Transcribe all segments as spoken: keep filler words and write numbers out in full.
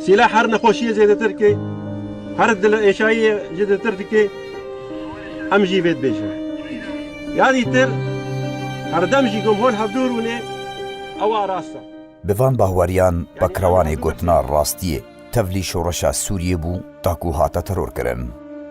Îla her nexweşiyê zêdetir ke, her dil êşayiyê zêdetir dike, em jî vê dibêjin. Ya dîtir, herdem jî ku em hol hevdû rûnê, ew a rast e. Bi van bahweriyan Pakrewanê gotina rastiyê tevlî şoreşa Sûriyê bû, ta ku hate terorkirin.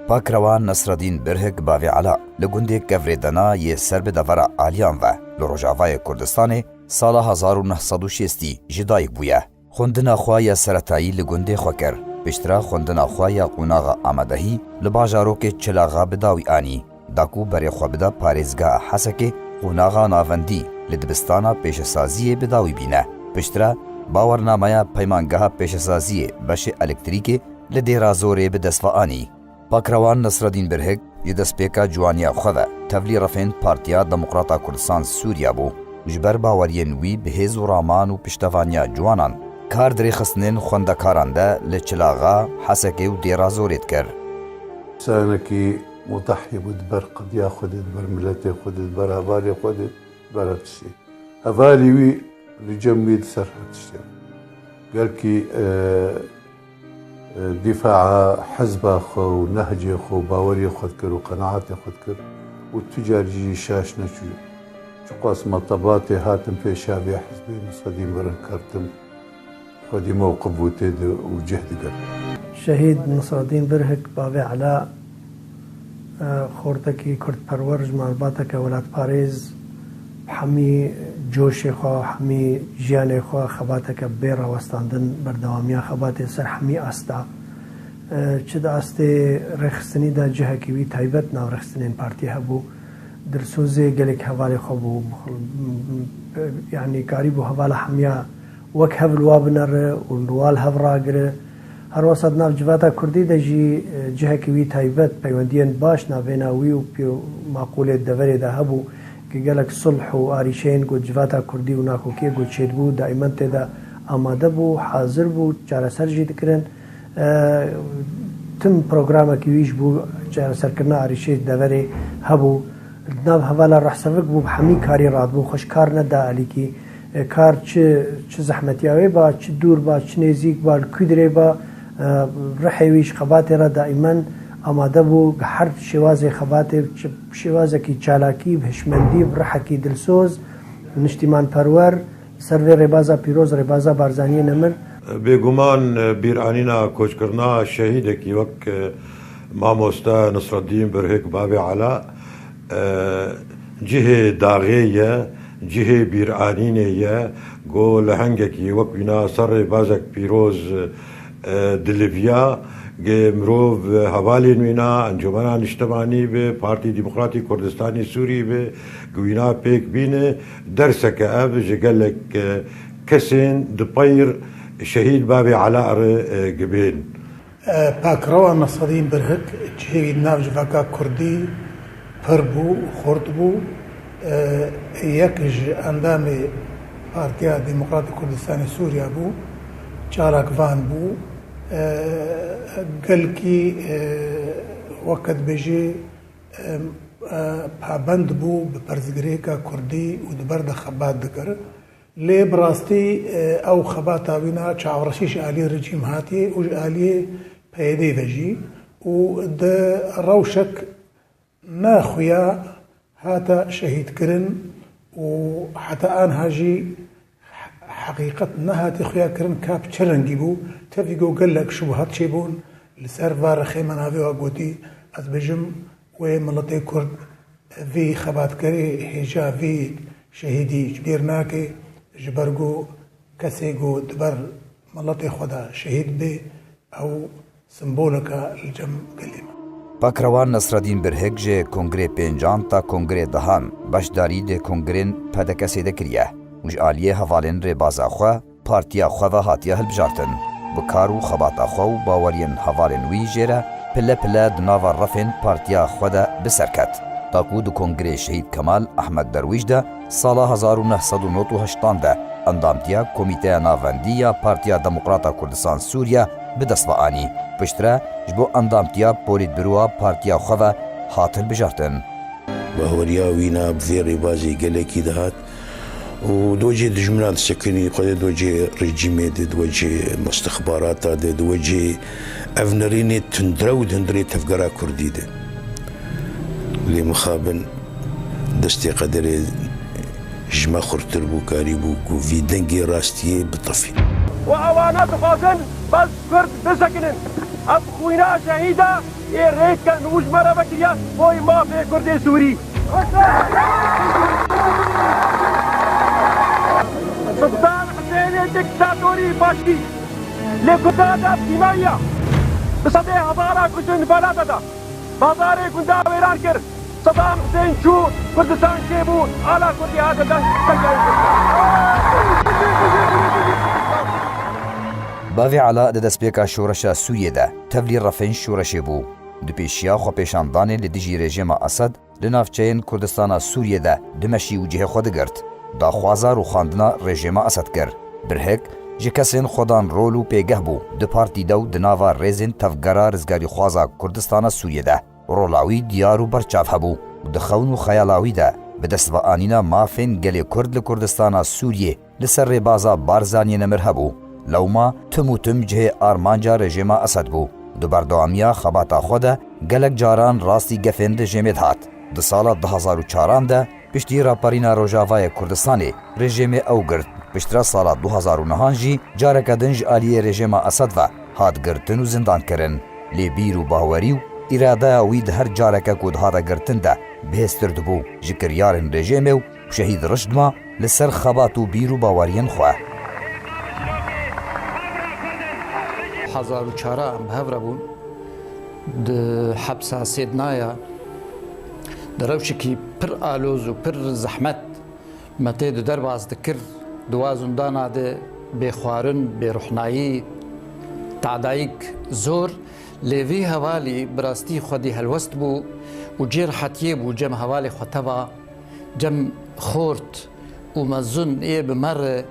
Pakrewan Nesredîn Birhik bavê Ela li gundê Kevrê Dena yê ser bi devera Aliyan ve li rojavayê Kurdistanê sala hezar û neh sed û şêstî ji dayik bûye. Xwendina xwe ya seretayî li gundê xwe kir. Piştre xwendina xwe ya qonaxa amadehî li bajarokê Çilaxa bi dawî anî. Da ku berê xwe bida parêzgeha Hesekê, qonaxa navendî li dibistana pêşesaziyê bi dawî bîne. Piştre bawernameya peymangeha pêşesaziyê beşê elektrîkê li Dêra Zorê bi dest ve anî. Pakrewan Nesredîn Birhik ji destpêka ciwaniya xwe ve tevlî refên Partiya Demokrata Kurdistan Sûriya bû û ji ber baweriyên wî bi hêz û raman û piştevaniya ciwanan kar di rêxistinên xwendekaran de li Çilaxa, Hesekê û Dêra Zorê dikir. Însanekî mudahî bû di ber qediya xwe de, di ber miletê xwe de, di ber hevalê xwe de, di ber her tiştê. Hevalê wî li cem wî di ser her tiştê. Gelkî, e, e, dîfaa hizba xwe û nehcê xwe û baweriyê xwe dikir û qenaetê xwe dikir û tu car jî şaş neçû. Çiqas me tebatê hatin pêşa vê hizbê Nesredîn Birhik kertin, xwedî mewqif bû tê de û cih digirt. Şehîd Nesredîn Birhik bavê Ela, e, xortekî kurdperwer, ji malbateke welatparêz, bi hemî coşê xwe, hemî jiyanê xwe xebateke bê rawestandin, berdewamiya xebatê ser hemî asta. E, çi di astê rêxistinî de cihekî wî taybet nav rêxistinên partiyê hebû. Dilsozê gelek hevalê xwe bû. Yanî karîbû hevala hemiya wek hev li wa binere û li wa li hev ragire. Her wesa di nav civata kurdî de jî, e, cihekî wî taybet, peywendiyên baş navêna wî û pêw-, maqûlê deverê de hebû, ku gelek sulh û arîşeyên ku civata kurdî û nakokiyê ku çêdibû, daîmen tê de amade bû, hazir bû, çareser jî dikirin. E, tim programekî wî ji bo çareserkirina arîşê deverê hebû. Di nav hevala rehsevik bû, bi hemî karî radibû, xwe ji kar neda alîkî. E, kar çi, çi zehmetiya wê ba, çi dûr ba, çi nêzîk ba, li kû dirê ba, e, rihê wî ji xebatê re daîmen amade bû. Bi her şêwazê xebatê, çi şêwazekî çalakî, bi hişmendî, bi rihekî dilsoz, niştîmanperwer, ser vê rêbaza pîroz, rêbaza Barzaniyê nemir. Bêguman, bîranîna koçkirina şehîdekî wek, e, mamoste Nisreddîn Birhik bavê Ela, e, cihê daxê ye, cihê bîranînê ye, ku lehengekî wek wîna ser rêbazek pîroz, e, diliviya, ku mirov hevalên wîna, Encûmena Niştimanî be, Partî Demokratî Kurdistanî Sûrî be, ku wîna pêk bîne, derseke ev ji gelek, e, kesên di peyr şehîd bavê Ela re, e, gibên. E, Pakrewan Nesedîn Birhik cihê wî di nav civaka kurdî pir bû û xurt bû. E, yek ji endamê Partiya Demokratîk Kurdistanê Sûriya bû, çalakvan bû. E, gelkî, e, weke dibêjê, e, e, pabend bû bi pirsgirêka kurdî û di ber de xebat dikir. Lê bi rastî, e, ew xebata wîna çaverşî ji aliyê rejîm hatiye û ji aliyê P Y D'ê ve jî û di rewşek ne xuya hate şehîdkirin û heta anha jî he-, heqîqet nehate xuyakirin ka bi çi rengî bû. Tevî ku gelek şubuhat çêbûn li ser va rexê me navê wa gotî, ez bêjim wê miletê Kurd vî xebatkerê hêja vî şehîdî ji bîr nake, ji ber ku kesê ku di ber miletê xwe de şehîd bê, ew simboleke li cem gelê me. Pakrewan Nesredîn Birhik ji Kongrê Pêncan ta Kongrê Dehan beşdarî di kongrên P D K S'ê de kiriye û ji aliyê hevalên rêbaza xwe, partiya xwe ve hatiye hilbijartin. Bi kar û xebata xwe û baweriyên hevalên wî jê re pile pile di nava refên partiya xwe de bi ser ket. Ta ku di Kongrê Şehîd Kemal Ehmed Derwîş de sala hezar û neh sed û nod û heştan de endamtiya Komîteya Navendî ya Partiya Demokrata Kurdistan Sûriye bi dest ve anî. Piştre ji bo endamtiya Polîtbîroya partiya xwe ve hat hilbijartin. Bahweriya wîna bi vê rêbazê gelekî dihat û di wecê dijmina disekinî, xwedê di wecê rejîmê de, di wecê mustixbarata de, di wecê ev nerînê tundrew di hundirê tevgera kurdî de. Lê mixabin destê qederê ji me xurtir bû, karîbû ku vî dengê rastiyê bitefî. Û ewana dixwazin bes Kurd bisekinin. Ev xwîna şehîda ê rêdken û ji me re vekiriya boy mafê Kurdê Sûrî. Siddan Husênê diktatorî faşî lê Kurda de sîmayiya bi sedê hezara kuştin belata da. Bazarê gunda wêran kir. Sedam Husên çû, Kurdistan çêbû, ala Kurdî hate dest. Bavê Ela di destpêka şoreşa Sûriyê de tevlî refên şoreşê bû. Di pêşiya xwepêşandanê li dijî rejêma Esed li navçeyên Kurdistana Sûriyê de dimeşî û cihê xwe digirt. Daxwaza rûxandina rejêma Esed kir. Birhek ji kesên xwedan rol û pêgeh bû di partî de û di nava rêzên tevgera rizgarîxwaza Kurdistana Sûriyê de. Rola wî diyar û berçav hebû û di xewn û xeyala wî de bi dest ve anîna mafên gelê Kurd li Kurdistana Sûriyê li ser rêbaza Barzaniyê nemir hebû. Lewma tim û tim cihê armanca rejêma Esed bû. Di berdewamiya xebata xwe de gelek caran rastî gefên rejêmê dihat. Di sala du hezar û çaran de piştî raperîna Rojavayê Kurdistanê rejêmê ew girt. Piştre sala du hezar û nehan jî careke din ji aliyê rejêma Esed ve hat girtin û zindan kirin. Lê bîr û bawerî û îradeya wî di her careke ku dihate girtin de bihêztir dibû ji kiryarên rejêmê û şehîd rişt ma li ser xebat û bîr û baweriyên xwe. Hezar û çar em bi hev re bûn di hepsa Sêdnaya, di rewşekî pir aloz û pir zehmet me tê di derbas dikir, di wa zindana de bêxwarin, bêruhnayî, tadayîk zor, lê vî hevalî bi rastî xwedî helwest bû û cê rehetiyê bû cem hevalê xwe teva, cem xort û mezin ê bi me re,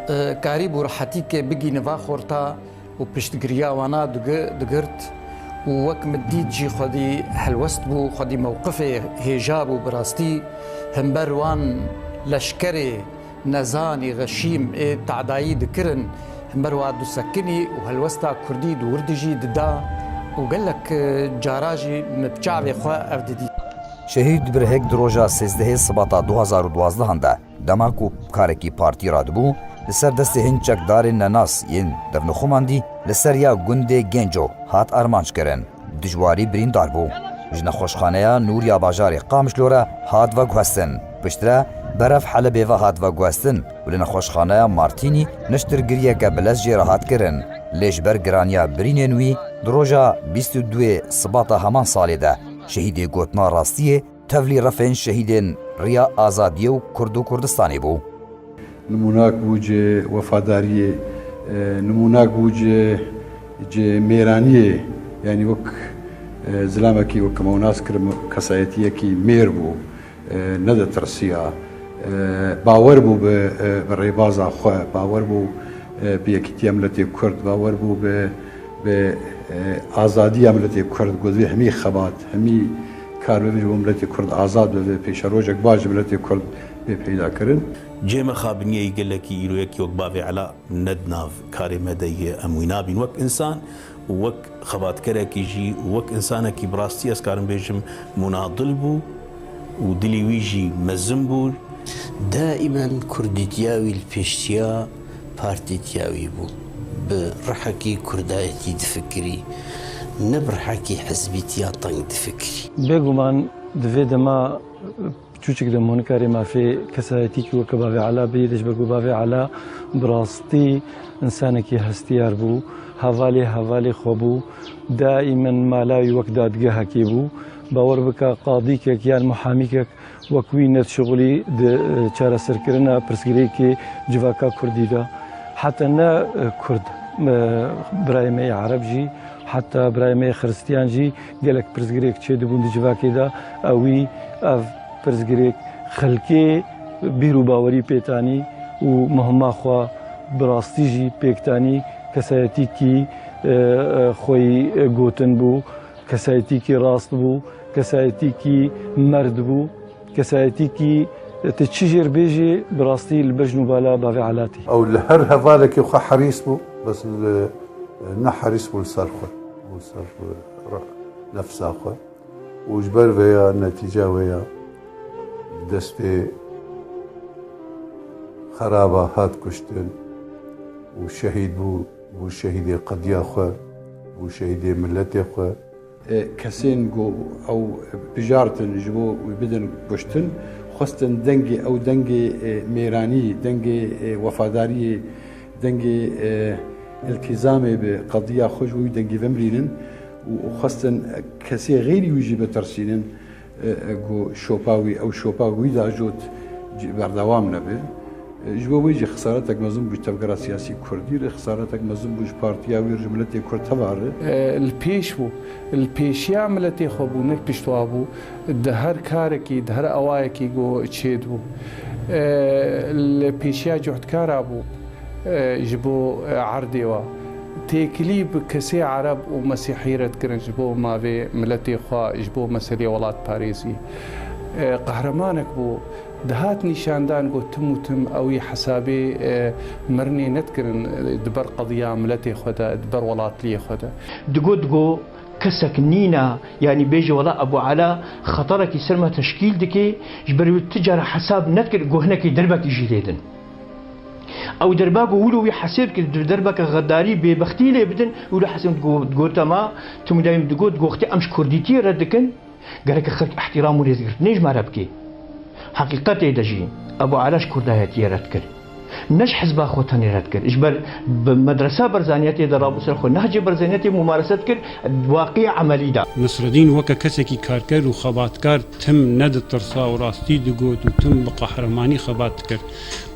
e, karîbû rehetîkê bigîne va xorta û piştgiriya wana digi-, digirt û wek min dît jî xwedî helwest bû, xwedî mewqifê hêja bû bi rastî himber wan leşkerê nezanî, xeşîm ê tadayî dikirin, himber wa disekinî û helwesta kurdî di wir de jî dida û gelek, e, cara jî min bi çavê xwe ev didît. Şehîd Birhek di roja sêzdehê Sibata du hezar û duwazdeh de, dema ku karekî partî radibû, li ser destê hin çekdarên nenas yên devnixumandî li ser ya gundê Genco hat armanc kirin. Dijwarî birîndar bû. Ji nexweşxaneya Nûr ya bajarê Qamişlo re hat veguhestin. Piştre berev Helebê ve hat veguhestin û li nexweşxaneya Martînî niştirgiriyeke bilez jê re hat kirin. Lê ji ber giraniya birînên wî di roja bîst û duyê Sibata heman salê de şehîdê gotina rastiyê tevlî refên şehîdên Riya Azadiyê û Kurd û Kurdistanê bû. Nimûnak bû ci wefadariyê, e, nimûnak bû ci, ci mêraniyê, yanî wek, e, zilamekî wek me nas kirim, kesayetiyekî mêr bû, e, neditirsiya, e, bawer bû bi, e, bi rêbaza xwe, bawer bû, e, bi yekîtiya miletê Kurd, bawer bû bi, bi, e, azadiya miletê Kurd, got vê hemî xebat, hemî kar bibe ji bo miletê Kurd azad bibe, pêşerojek baş ji miletê Kurd bê peyda kirin. Cê mixabiniyê gelekî îro yekî wek bavê Ela ne di nav karê me de ye, em wî nabîn. Wek însan û wek xebatkerekî jî û wek însanekî bi rastî ez karim bêjim munadil bû û dilî wî jî mezin bû. Daîmen kurdîtiya wî li pêştiya partîtiya wî bû. Bi rihekî kurdayetî difikirî, ne bi rihekî hizbîtiya teng difikirî. Bêguman di vê dema piçûçik de hûn nikarê mafê kesayetîkî weke bavê Ela bidî, ji ber ku bavê Ela bi rastî însanekî hestiyar bû, hevalê hevalê xwe bû, daîmen mala wî wek dadgehekê bû. Bawer bike qadîkek yan muhamîkek wek wî nedişixulî di, e, çareserkirina pirsgirêkê civaka kurdî de. Heta ne, e, kurd, e, birayê me yê ereb jî, heta birayê me yê xiristiyan jî gelek pirsgirêk çêdibûn di civakê de. Ewî ev pirsgirêk xelkê bîr û bawerî pêtanî û muhima xwe bi rastî jî pêktanî. Kesayetîkî, e, e, xweyî, e, gotin bû, kesayetîkî rast bû, kesayetîkî merd bû, kesayetîkî, Te çi jêr bêjî, bi rastî li bejn û bala bavê Elatî. Ew li her hevalekê xwe herîs bû, bes li, ne herîs bû li ser xwe, bû li ser nefsa xwe. Û ji ber vê ya, netîca wê ya, destê xeraba hat kuştin û şehîd bû, bû şehîdê qediya xwe, bû şehîdê miletê xwe. Kesên ku ew bijartin ji bo wî bidin kuştin, xwestin dengê ew, dengê mêranî, dengê wefadariyê, dengê îltîzamê bi qediya xwe ji bo wî dengê vemrînin û xwestin kesê xeyrî wî jî bitirsînin ku şopa wî, ew şopa wî da jot berdewam nebe. Ji bo wê jî xesaretek mezin bû ji tevgera siyasî kurdî re, xesaretek mezin bû ji partiya wî re, ji miletê kurd teva re. Li pêş bû, li pêşiya miletê xwe bû, ne li pişt wa bû. Di her karekî, di her awayekî ku çêdibû, li pêşiya cuhdkara bû ji bo erdê wa. Têkilî bi kesê ereb û mesîhî re dikirin ji bo mavê miletê xwe, ji bo meselê welatparêzî. Qehremanek bû. Dihat nîşandan ku tim û tim ewî hesabê mirinê nedikirin di ber qediya miletê xwe de, di ber welatliyê xwe de. Digot, digot, kesek nîna, yanî bêje wela Ebû Ela xeterekî ser me teşkîl dike, ji ber wî tu cara hesab nedikir, ku hinekî derbekî jî lê din. Ew derba ku wilo wî hesêb dikir, di derbeke xedarî, bêbextî lê bidin, wilo hesêb digot, digot, dema, tim û dayim digot, digot, wextê em ji kurdîtiyê red dikin, Gereke xelk îhtîram û rêzgirtinê ji me re bike. Heqîqetê de jî Ebû Ela ji kurdayetiyê red kir. Ne ji hizba xwe tenê red kir. Ji ber bi medresa Barzaniyetê de rabû ser xwe, nehcê Barzaniyetê mumarese dikir, waqî emelî de. Nesredîn weke kesekî karker û xebatkar tim neditirsa û rastî digot û tim bi qehremanî xebat dikir.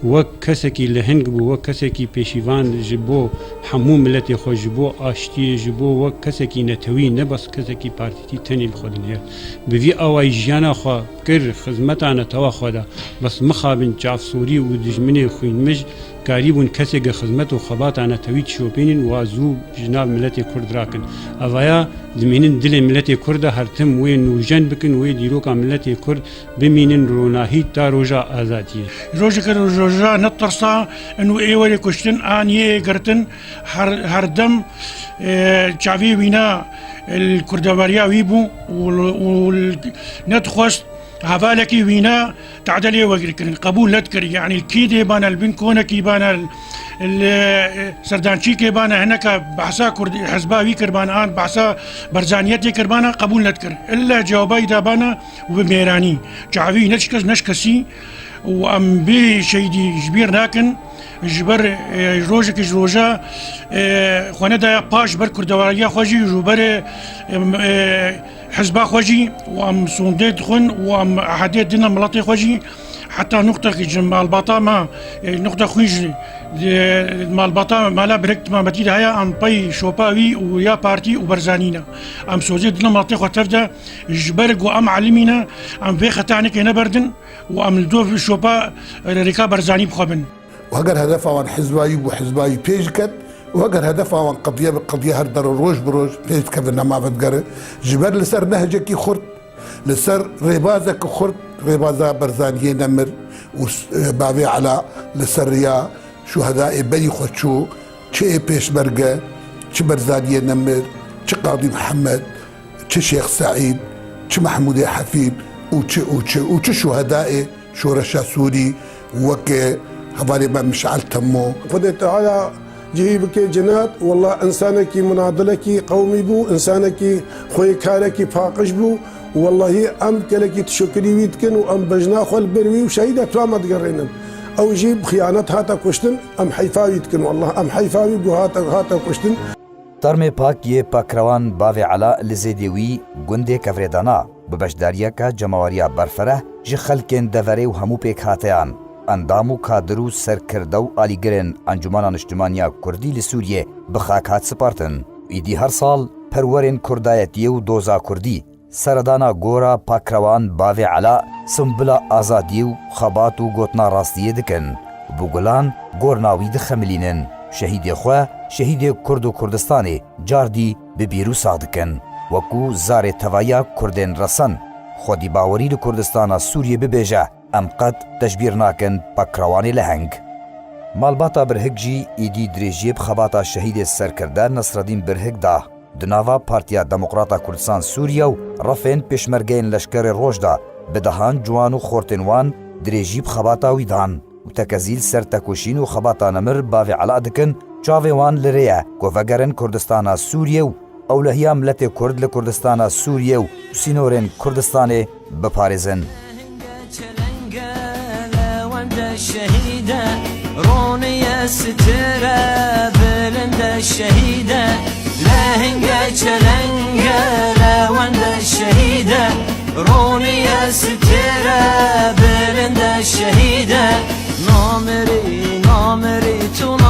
Wek kesekî leheng bû, wek kesekî pêşîvan ji bo hemû miletê xwe, ji bo aştiyê, ji bo wek kesekî netewî, ne bes kesekî partîtî tenê li xwe dinihêrt. Bi vî awayî jiyana xwe kir, xizmeta netewa xwe da. Bes mixabin çavsorî û dijminê xwînmij karîbûn kesêke xizmet û xebata netewî dişopînin, wa zû ji nav miletê Kurd rakin. Evaya dimînin dilê miletê Kurd de her tim wê nûjen bikin, wê dîroka miletê Kurd bimînin ronahî ta roja azadiyê. Rojeke roja netirsa, û ê werê kuştin an yê girtin, her, her dem, e, çavê wîna, e, li kurdewariya wî bû û, û nedixwest hevalekî wîna tedelê wekir kirin. Qebûl nedikir. Yanî li kîdê bana, li bin konekî bana, li, e, serdançîkê bana, hineka behsa Kurd, hizba wî kir bana, an behsa Barzaniyetê kir bana, qebûl nedikir. Îlla cewabay da bana, û bi mêranî. Çavî ne ji kes, ne ji kesî û em bê şehîdî ji bîr nakin. Ji ber, e, rojekê ji roja, e, xwe nedaya paş ber kurdewariya xwe jî, ji ber, e, em, e, hizba xwe jî û em sondê dixwin û em ehedê dine miletê xwe jî. Heta nuqtekî ji malbata me, e, nuqta xwîn ji, e, malbata mala birek timametî de heye, em pey şopa wî û ya partî û Barzanî ne. Em sozê dine miletê xwe tev de Ji ber ku em elimî ne, em vê xetanekê neberdin û em li dov şopa Rêka Barzanî bi xwe bin. Û heger hedefa wan hizbayî bû, hizbayî pêş diket û heger hedefa wan qediye bi qediye her der û roj bi roj pêş dikevin nema vedigere. Ji ber li ser nehcekî xurt, li ser rêbazekî xurt, rêbaza Barzaniyê nemir û s-, e, bavê Ela li ser riya şuhedayê berî xwe çû, çi ê pêşmerge, çi Barzaniyê nemir, çi Qadî Mihemed, çi Şêx Seîd, çi Mehmûdê Hefîd û çi û çi û çi şuhedayê şoreşa Sûrî weke hevalê me Mişal Temmo. Xwedê Teala cihî bike cennet. Wallah, însanekî munadilekî qewmî bû, însanekî xweykarekî paqij bû. Wallahî em gelekî tişekirî wî dikin û em bejna xwe li ber wî û şehîda twa me digerînin. Ew jî bi xiyanet hate kuştin, em heyfa wî dikin. Wallah, em heyfa wî ku hate, hate kuştin. Termê pak yê Pakrewan Bavê Ela li Zêdê wî gundê Kevrêdana bi beşdariyeke cemaweriya berfereh ji xelkên deverê û hemû pêkhateyan, endam û kadir û serkirde û alîgirên Encûmena Niştimanî ya Kurdî li Sûriyê bi xak hat spartin. Îdî her sal perwerên kurdayetiyê û doza kurdî, seredana gora Pakrewan Bavê Ela, simbula azadiyê û xebat û gotina rastiyê dikin. Bi gulan gorna wî dixemilînin. Şehîdê xwe, şehîdê Kurd û Kurdistanê car dî bi bîr û sax dikin. Wekû zarê tevahiya Kurdên resen, xwedî bawerî li Kurdistana Sûriyê bibêje, em qet teşbîr nakin pekrewanê leheng. Malbata Birhik jî êdî dirêjiyê bi xebata şehîdê serkirde Nesredîn Birhik da. Di nava Partiya Demokrata Kurdistan Sûriye û refên pêşmergeyên Leşkerê Roj de bi dehan ciwan û xortên wan dirêjî bi xebata wî dan û tekezî li ser tekoşîn û xebata nemir bavê ela dikin, çavê wan li rê ye ku vegerin Kurdistana Sûriye û ewlehiya miletê Kurd li Kurdistana Sûriye û sînorên Kurdistanê biparêzin. Çelenge lewende şehîde, roniye stire bilinde şehîde. Lehenge çelenge lewende şehîde, roniye stire bilinde şehîde. Namerî, namerî tu